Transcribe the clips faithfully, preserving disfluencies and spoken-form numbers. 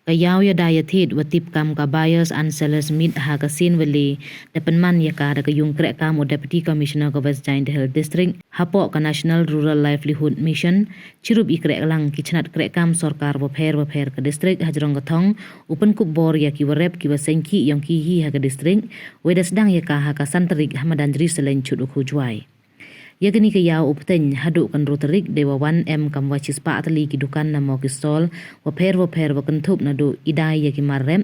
Ka yaw yada yathied wa tip kam ka Buyers and Sellers Meet ha ka sien wa le da pynman ya ka da ka yung kreh kam u Deputy Commissioner ka West Jaintia Hills District hapoh ka National Rural Livelihood Mission, chirup i kreh lang ki chnat kreh kam sorkar wa pher wa pher ka district hajrong ka thong u pynkup bor ya ki wa rep ki wa seng ki yong ki hi ha ka district, wei da sdang ya ka ha ka san tarik ha madan Jri Selen chut u khu Jwai. Ya kani ka yaw u pteng haduh kan ru tarik de wa wan em kam wa chispah tali ki dukan na mo ki stall wa pher wa pher wa kynthup naduh i dai ya ki mar rep,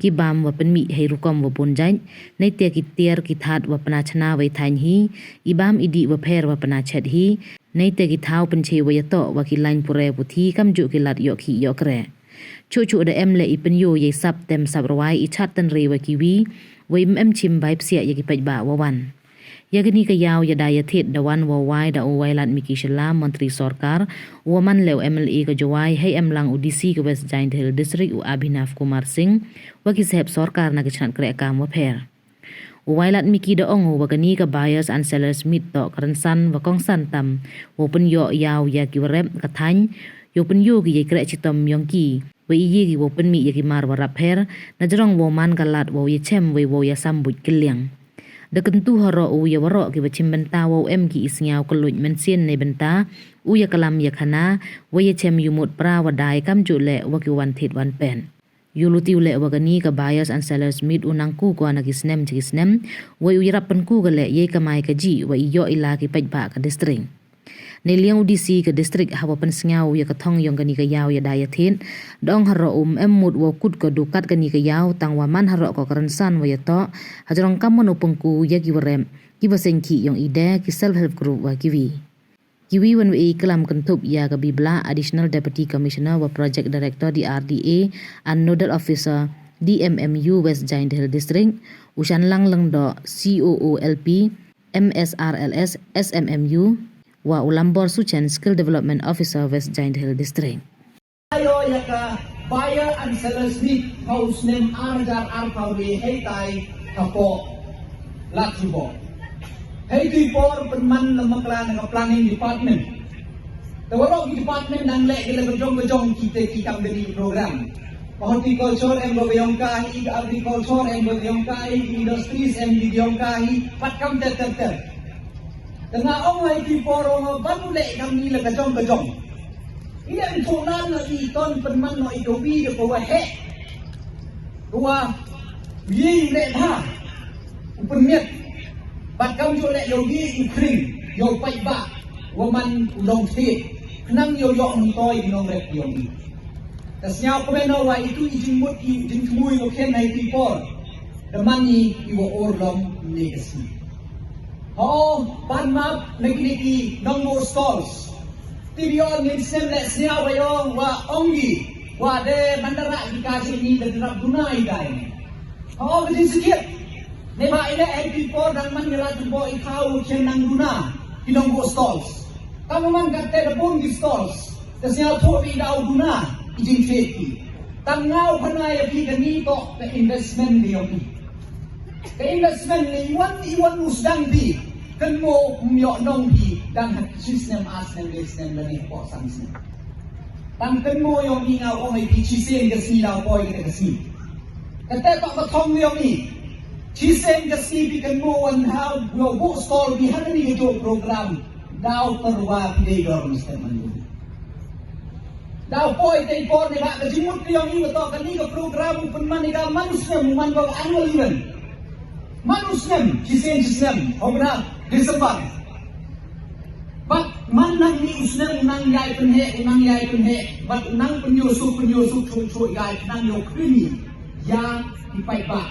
ki bam wa pynmih hei rukom wa bun jait, nei te ki tiar ki that wa pna chna wei thain hi, i bam i dih wa pher wa pna chet hi, nei te ki thaw pynche wa yatoh wa ki lain pure puthi kam juh ki lad yoh ki yoh kreh. Chuh chuh da em le i pynyoh yei sap tem sap rwai i chat tan re wa ki wi, wei em em chim bai psiah ya ki paidbah wa wan. Ya kani ka yaw yada yathied da wan wa wai da u Wailadmiki Shylla, Montri Sorkar, u wa man le u M L A ka Jowai, hei em lang u D C ka West Jaintia Hills District u Abhinav Kumar Singh, wa ki sahep sorkar na ki chnat kreh kam wa pher. U Wailadmiki da ong u wa kani ka Buyers and Sellers Meet toh ka rynsan wa kongsan tam wow pynyoh yaw ya ki wa rep ka thain, yow pynyoh ki yei kreh chitom yong ki, wei i ye ki wow pynmih ya ki mar wa rap pher, na jrong wow man ka lad wow ya chem wei wow ya sam buit kylliang. Da kyntu haroh u ya waroh ki wa chim bynta wow em ki i sngiaw kylluid mynsiem nei bynta u ya kalam ya khana, wei ya chem yumut pra wa dai kam juh le wa ki wan thied wan pen. Yow luti u le wa kani ka Buyers and Sellers Meet u nang ku kwah na ki snem cha ki snem, wei u yarap pynku ka le yei kamai ka ji wa i yoh i la ki paidbah ka district. Nei liang u D C ka district ha wa pynsngiaw ya ka thong yong kani ka yaw yada yathied, da ong haroh u em mut wow kut ka duh kat kani ka yaw tang wa man haroh ko ka rynsan wa yatoh, hajrong kam wan u pynku ya ki wa rep, ki wa seng ki yong i de, ki self help group wa ki wi. Ki wi wan wei i klam kynthup ya ka Bibla, Additional Deputy Commissioner wa Project Director D R D A and Nodal Officer D M M U West Jaintia Hills District, u Shanlang Lyngdoh, C O O L P, M S R L S, S M M U, wa u Lambor Suchen, Skill Development Officer West Jaintia Hills District. Ayo ya ka Buyer and Sellers Meet ha u snem ar hajar ar phaw le hei tai hapoh Ladthadlaboh. Hei tu i por pynman na makla na ka Planning Department. Te waroh ki department nang leh ki la ka jong ka jong ki te ki kam kani program. Ka horticulture em ko ka yong ka hi, ka agriculture em ko ka yong ka hi, ka industries em ko ka yong ka hi, pat kam ter ter ter. Te nga ong hei tu i por ong ban u leh kam ni la ka jong ka jong. I leh nthuh na na i ton pynman no i ka wi da ka wa heh. Ka wa ye u leh bha. U pynmiat. Bad kam ju leh yow ye u khring, yow paidbah, wa man u dong thied. Khnang yow yoh myntoi i nongrep yong i. Ka sñiaw kmen no wa itu i jingmut i jingthmu i wa khian na itu i por. Da man i i wa or lom ne ka sngi. Ho, ban map na kini ki nongbuh stalls. Ti bion ngin snem le sñiaw wa yong wa ong i wa de man da rah ki ka jingni da rap duna i dai. Ho, ka jingsakhiat. Neibhah i leh hei tu i por dang man ka Ladthadlaboh i thaw u khian nang duna ki nongbuh stalls. Tang man katte da bun ki stalls. Te sñiawthuh i daw duna i jingthied ki. Tang nga u khana ya phi kani toh ka investment ka yong i. Ka investment ni i wan i wan u sdang phi. Kynmaw ym yoh nong phi dang ha chi snem, ar snem, le snem, lane hapoh san snem. Tang kynmaw yong i nga u ong i phi chisien ka sngi daw poi kata ka sngi. Kata toh ka thong yong i. Chisien ka sngi phi kynmaw wan ha, yow buh stall phi ha kani ka jooh program. Daw pyrwa phi dei dor Mister Mandu. Daw poi te i por neibhah ka jingmut ka yong i wa toh kani ka program u pynman i ka man u snem, u man ko ka annual event. Man u snem, chisien chisnem, hok na December. Bad man nang ni u snem u nang yai pynheh, u nang yai pynheh, bad u nang pynyoh suk, pynyoh suk, chuk chuk yai, nang yoh krini ya ki paidbah.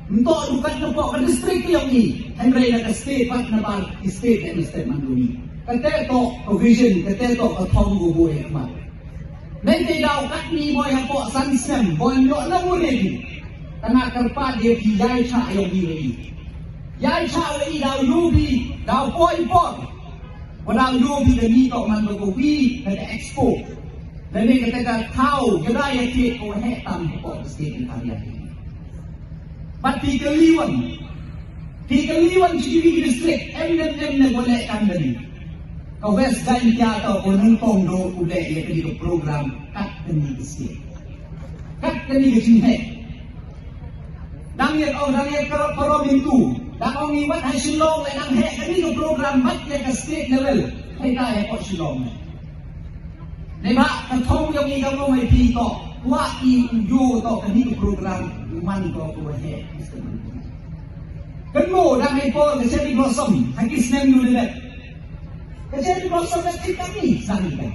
Nto du kat na pok ka district yong i, hynrei na ka state pat na bar ki state ya Mister Mandu ni. Kate toh ka vision, kate toh ka thong ko bo ya kmat. Nei te daw kat ni boi hapoh san snem, boi yoh na u ready. Tang nga kyrpad ya phi yai chah yong i wa i. Yai chah wa i daw yoh phi, daw poi por. Wa daw yoh phi kani toh man ba ko wi, kata expo. Lane kata ka thaw, jada ya thied ko heh tam ko ka state ni kari ya. Bad phi kylli wan. Phi kylli wan chi ki wi ki district, em em em ne ko leh kam kani. Ka West Jaintia toh ko nyngkong do u leh ya kani ka program kat kani ka state. Kat Kani ka jingheh. Dang ya ong, dang ya ka parom mintu. Dang ong i wat ha Shillong le dang heh kani ka program mat ya ka state level. Hei ta ya ko Shillong ne. Neibhah ka thong yong i ka ong i phi to. Wa i u yo to kani ka program u man ko ko heh. Kynmo dang hei por ka cherry blossom. Ha ki snem nu le. Ka cherry blossom da tip kani sani ka.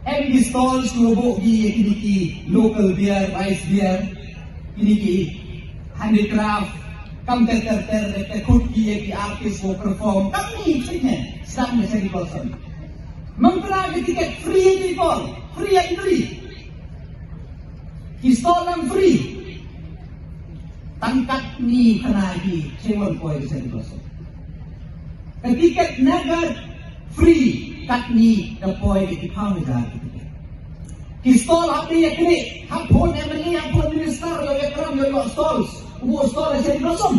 Em ki stalls ki wa booh ki ya kini ki local beer, rice beer, kini ki handicraft, kam ter ter ter, te khut ki ya ki artist wa perform, kani tip ne, sdang ka cherry blossom. Mangpra ka ticket free people, free entry. Ki stall lang free. Tang katni khana ki chewon poi ka cherry blossom. Ka ticket nagad free katni da poi ka ki phaw hajar ki ticket. Ki stall hap ni ya kini, hap phone M L A, hap phone minister, yow ya kram, yow yoh stalls. U booh stall ha cherry blossom.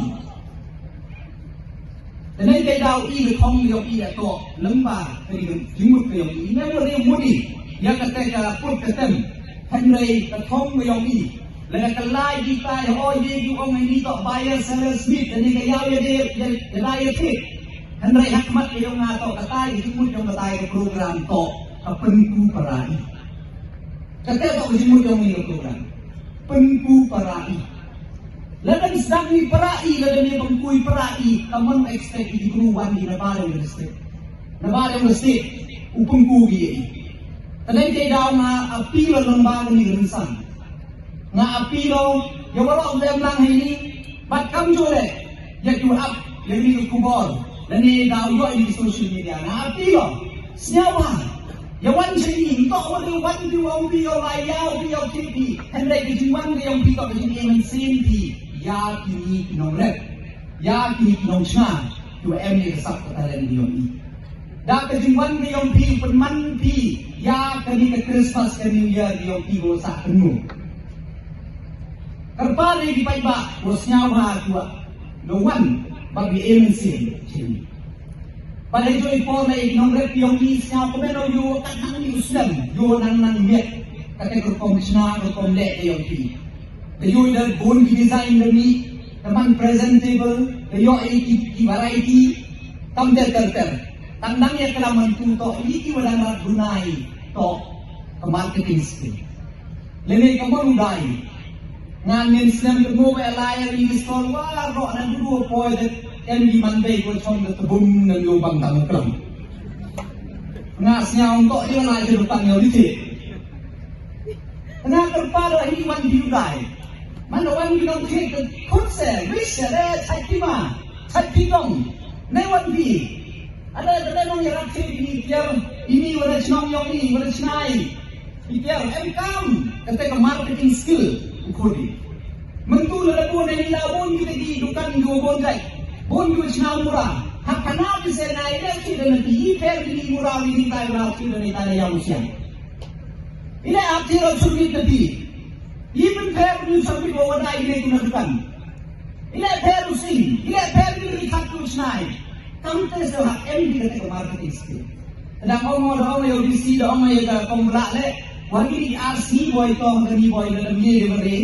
Te nei te daw i le khong yong i ya to, lem ba, te ni jingmut ka yong i, ne wa re mudi, ya ka te ka put ka tem, hynrei ka thong ka yong i, le ka lai ki tai ho ye ki ong ni to buyer seller meet, te ni ka yaw ya de, ya, ya dai ya thik. Hynrei ha khmat ka yong nga to, ka tai ka jingmut yong ka tai ka program to, ka pynku para i. Ka te to ka jingmut yong i ka program. Pynku para i. Lada sdang ni para i, lada ni pynku i para i, ka mon expect i ki bru wan ki na ba dang state. Na ba dang state, u pynku ki i. Te dang te daw nga appeal lem ba ni ka rynsan. Nga appeal o, ya waroh dem lang hei ni, bad kam jooh le, ya ki ap, ya ni ka khubor, lane daw yoh i ni social media. Nga appeal o, sñiaw bha, ya wan cha i, ymtoh wa de wan phi wa ong phi yow lai yaw phi yow thied phi, hynrei ka jingwan ka yong phi toh ka jingim mynsiem phi, ya kini ki nongrep, ya kini ki nongchna, ki wa em ya ka sap ka talent ka yong i. Da ka jingwan ka yong phi, pynman phi, ya kani ka Christmas ka New Year ka yong phi, wow sah kynmoo. Kyrpad ya ki paidbah, wow sñiaw bha ki wa, no wan, ba ki em mynsiem, chini. Pale jooh i por le i nongrep yong i sñiaw ko men o yow kat nang ni u snem, yow nang nang miat, kate ka rukom chna, ka rukom leh ka yong phi. Te yow da bun ki design da mih, da man presentable, da yoh i ki, ki variety, tam ter ter ter. Tang dang ya klam man tu toh, i ki wa dang rat gunai toh, ka marketing skill. Lane ka mon u dai. Ngan nen snem ka mo wa lai ya ni stall wa roh na du du poi de, em ki man bei ko chong da tbum na yow bang dang klam. Nga sñiaw toh i wa lai te du tang yow di te. Nga kyrpad o ini wan phi u dai. Man o wan phi nong thied ka khut se, wish se, re, chait phi ma, chait phi dong. Nei wan phi. Ada, ada nong yarap thied ini tiar, ini wa da chnong yong ini, wa da chnai. I tiar, em kam, kate ka marketing skill, u khodi. Myntu lada bun ini la bun kita ki dukan ki wa bun jait. Bun ki wa chna mura. Hap khana ki se na ila ki da na ti, i pher ki ni mura, i ni tai mura, ki da ni tai na yang siang. Ila ap thir o churmit na phi. I pynpher u churmit wa wadai ila ki na dukan. Ila pher u sing, ila pher u ri khat u chnai. Kam te se hap em di kate ka marketing skill. Dang ong o, dang ong o ya u D C, dang ong o ya ka kong bla le. Wa kini ki R C boi tong kani boi le dang ye de bari.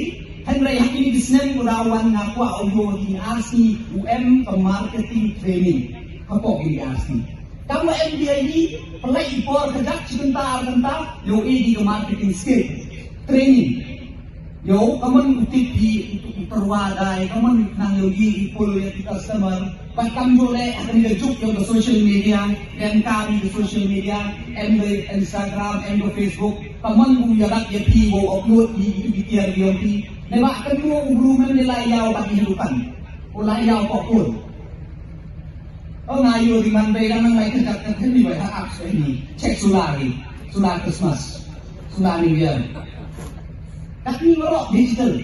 Hynrei ha kini ki snem ko da wan nga kwah o yoh kini R C u em ka marketing training. Hapoh kini ki R C. Tang wa M D I D, pynlait i por ka dak chi kynta ar kynta, yow e di ka marketing skill. Training. Yow, ka mon u tip phi, u, u tyrwa dai, ka mon u nang yow ye i pul ya ki customer. Bad kam jooh le, ha kani ka juk yow ka social media, em kam ka social media, em ka Instagram, em ka Facebook. Ka mon u ya dak ya phi, wow upload i, i, i tiar yow phi. Neibhah kynmoo u bru men le lai yaw bad i dukan. U lai yaw ko pul. O nga yoh di man bei dang nang lai kynjat ka thim ni bai ha app sa ini. Check sula ni. Sula Christmas. Sula New Year. Katni waroh digital.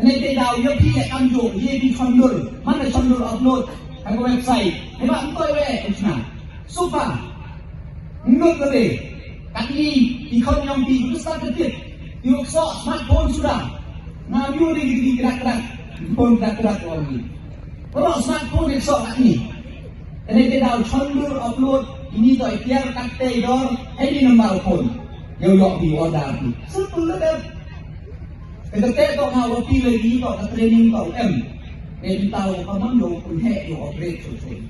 Ane te daw yoh phi le kam jooh, ye phi chondur. Man le chondur upload. Ha ka website. Hei ba ntoi we, uchna. Supa. Ngut ka de. Katni, i khon yong phi, u start ka tip. Yoh soh smartphone suda. Nga yoh de ki krak krak. Phone krak krak ko ni. Waroh smartphone i soh katni. Kane te daw chondur upload, ini toh i tiar katte i dor, hei ni number phone. Yow yoh phi order phi. Simple le dep. Ka katæ toh nga wa phi le ki toh ka training toh em. Neibynta wa ka mon yow pynheh yow operate chooh chooh.